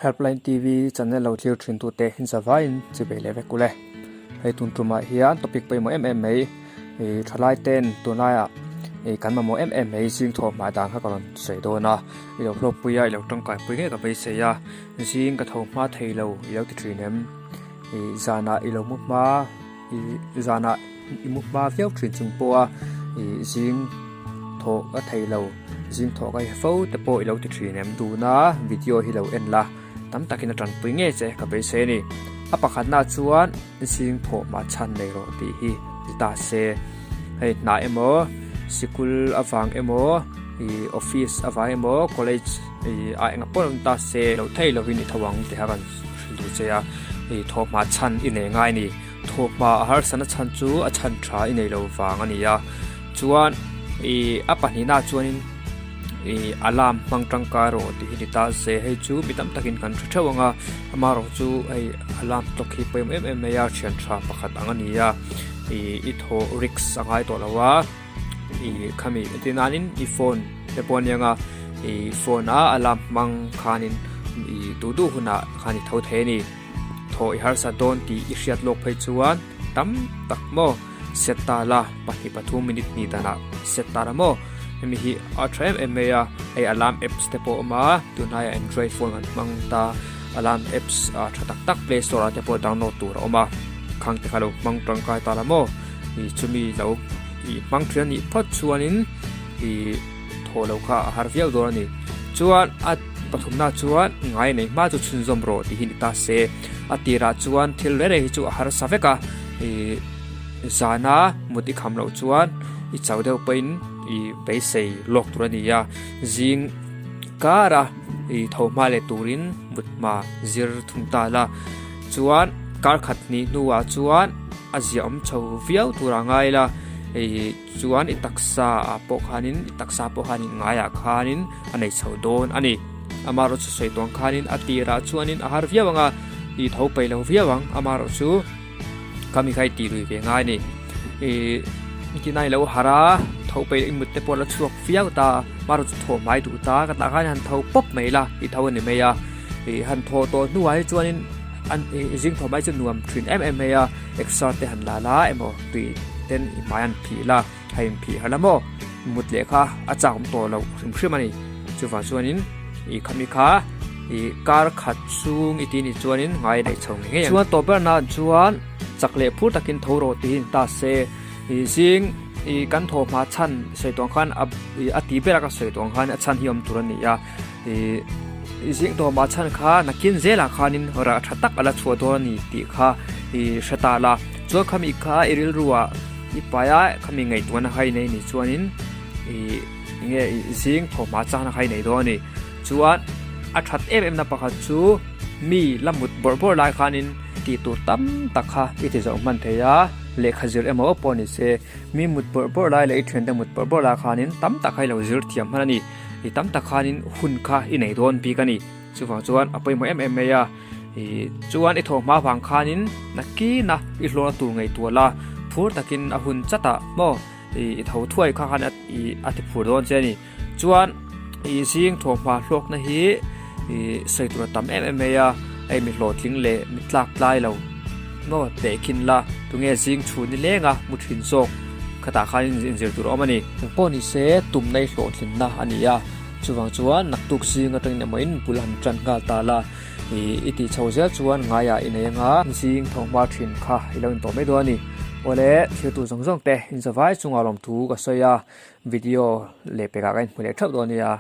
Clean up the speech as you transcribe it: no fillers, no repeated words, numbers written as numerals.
Helpline TV channel lo thlir thin tute in zavaiin chi ve leh vek ule. Hei tun tumah hian topic pawimawh em em mai ih thalai ten tunlaiah ih kan mamawh em em mai zing thawh hmai dan kha ka rawn sawi dawn a. I lo hlawkpui a i lo tangkai pui ngei ka beisei a zing ka tho hma thei lo i lo ti thin em ih zanah i lo mu hma ih zanah i mu hma viau thin chung pawha ih zing thawh ka thei lo zing thawh ka fo te pawh i lo ti thin em tuna video hi lo en la tam takin a tanpui ngei che ka beisei a ni a pakhatna chuan zing thawh mah chhan nei rawh tih hi ni ta se hei hnah emaw sikul avang emaw ih office avang emaw college ih ah engah pawh awm ta se lo thei lovin i tho ang tih a rawn hrilh duh che a ih thawh hma chhan i nei ngai a ni. Thawhhma a harsatna chhan chu a chhan tha i nei lo vang a ni a, chuan ih a pahnihna chuanin ih alarm hmang tangkai rawh tih hi ni ta se hei chu mi tam takin kan hre theuh ang a, amaherawh chu hei alarm clock hi pawimawh em em mai a thian tha pakhat ang a ni a, ih i thaw risk a ngai tawh lo a, ih khami entir nanin i phone te pawh a ni ang a, ih phone a alarm hmang khanin ih duh duh hunah khan i tho thei a ni. Thaw i harsa dawn tih i hriat lawk phei chuan tam tak maw set ta la pahnih pathum minute hnih danah set ta la maw hemi hi a tha em em mai a hei alarm apps te pawh a awm a tunlaiah android phone an hmang ta alarm apps a tha tak tak play store ah te pawh download tur a awm a khang te kha lo hmang tangkai ta la maw ih chumi lo ih hmang thin a nih phawt chuanin ih thaw lo kha a har viau dawn a ni chuan a pathumna chuan ngai nei hma chu chhunzawm rawh tih hi ni ta se a tirah chuan thil reng reng hi chu a harsa vek a ih zana mut i kham loh chuan i chau deuh pawhin ih beisei lawk tur a ni a zing kara ih tho hma leh turin mut hma zir thung ta la chuan kar khat hnih hnuah chuan a ziahawm chho viau tur a ngai la ih. Chuan i taksa ah pawh khanin i taksa pawh khanin ngaiah khanin a nei chho dawn a ni. Amaherawh chu sawi tuang khanin a tirah chuanin a har viau ang a, i tho peih lo viau ang. Amaherawh chu khami kha i tih lui ve ngai a ni. Ih tinai lo har a, tho peih i mut te pawh a la chhuak viau ta, amaherawh chu thaw hmai duh ta ka tah khan han tho pawp mai la, i tho a ni mai a. Ih han thaw tawh hnuah hi chuanin an ih zing thaw mai chu nuam thin em em mai a, exer te han la la emaw tui. Ten i hmai an phih la, a inphih harh la maw? Mut leh kha a chak awm tawh loh hrim hrim a ni. Chuvang chuanin i khami kha i kar khat chhung i tih ni chuanin ngai a neih chho ngei ngei ang. Chuan tawp ber nan chuan chak leh phur takin tho rawh tihin ta se i zing i kan thaw hma chhan sawi tawh ang khan a a ti ber a ka sawi tawh ang khan a chhan hi awm tur a ni a. I zing tawh mah chhan kha nakin zelah khanin rah tha tak a la chhuah dawn a ni tih kha i hre ta la. Chuan khami kha i rilruah i pai a, khami ngaihtuahna kha i nei ni chuanin i enge i zing thaw hma chakna kha i nei dawn a ni. Chuan a that em em na pakhat chu mi la mut bawrh bawrh lai khanin tih tur tam tak kha i ti zawh hman thei a, lehkha zir emaw pawh ni se mi mut bawrh bawrh lai leh i thiante mut bawrh bawrh lai khanin tam tak kha i lo zir thiam hman a ni. I tam tak khanin hun kha i nei dawn bik a ni. Chuvang chuan a pawimawh em em mai a. Ih chuan i thawh hma vang khanin nakina i hlawhna tur ngaihtuah la, phur takin a hun chat ah maw ih i tho thuai kha khan ih a ti phur dawn che a ni. Chuan ih zing thawh hma hlawkna hi ih sawi tur a tam em em mai a, hei mi hlawhtling leh mi tlak tlai lo maw tehkhin la tunge zing chhun ni leng a mu thin zawk. Khatah khan inzir tur a awm a ni. Eng pawh ni se tumna i hlawhtlinna a ni a, chuvang chuan naktuk zing atangin emaw in bul han tan nghal ta la, ih i tih chho zel chuan ngaiah i nei anga zing tho hma thin kha i lo intawh mai dawn a ni. Awle thiltu zawng zawng te inzavai chungah lawmthu ka sawi a, video lehpekah ka inhmu leh theuh dawn a nia.